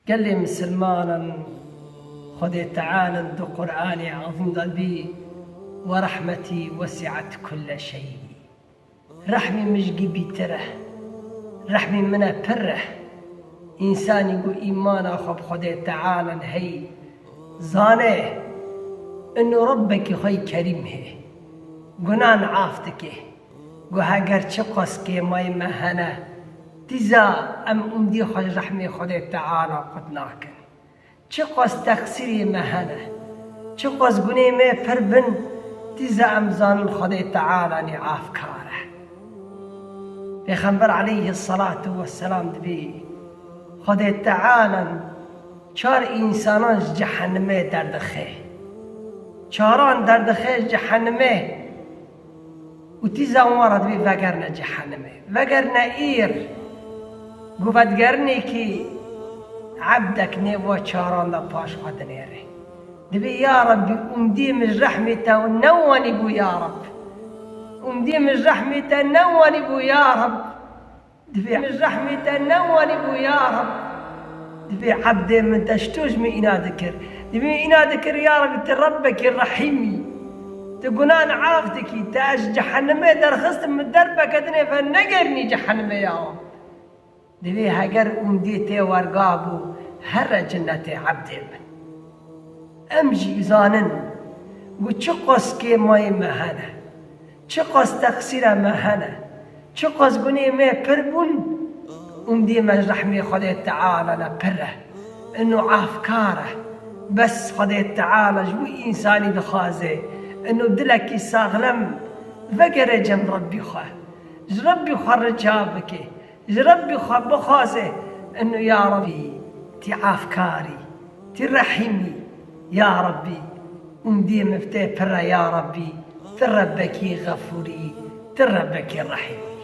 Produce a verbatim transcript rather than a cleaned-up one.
Gelê misilmanan Xwedê Teala di Qur'anê Ezîm de dibî: "Ve rahmetî wesi'et kulle şey." Rehmî min ji gî bîtir e. Rehmî min e pir e. Însanî ku îmana xwe bi Xwedê Teala heyî, zane ino Rebbekî xwe yî kerîm hê. Gunan af dike. Got, heger çiqas kêmayê me hene, dîza em umdî xwe ji rehmê Xwedê Teala qut nakin. Çiqas teqsîrê me hene, çiqas gunê me pir bin, dîza em zanin Xwedê Teala nê afkar e. Pêxember aleyhisselatu vesselam dibê, Xwedê Teala çar însanan ji cehennemê derdixe. Çaran derdixe ji cehennemê. Û dîza wan re dibê vegerine cehennemê. Vegerine îr. Got, vedigerînê kî ebdek nêva çaran de paş xwe dinêre. Dibê, ya Rebbî, umdî min ji rehmê te newanî bû, ya Reb. Umdî min ji rehmê te newanî bû, ya Reb. Dibê min ji rehmê te newanî bû, ya Reb. Dibê ebdê min te ji tu ji min îna dikir. Dibê îna dikir, ya Reb, tu Rebbekî rehîm î. Tu gunan af dikî, te ez ji cehennemê derxistim, min derveke dinê ve negerînî cehennemê, ya Reb. Dibê heger umdê tê werga bû, here cinnetê ebdê min. Em jî zanin ku çiqas kêmayê me hene, çiqas teqsîra me hene, çiqas gunê me pir bûn, umdê me ji rehmê Xwedê Teala ne pir e. Ino afkar e. Bes Xwedê Teala ji wî însanî dixwaze, ino dilekî saxlem vegere cem Rebbî xwe. Ji Rebbî xwe rica bike. Ji Rebbî xwe bixwaze, ino ya Rebbî, tî afkarî, tî rehîmî, ya Rebbî, umdê min bi te pir e, ya Rebbî, ti Rebbekî xefûrî, ti Rebbekî rehîmî.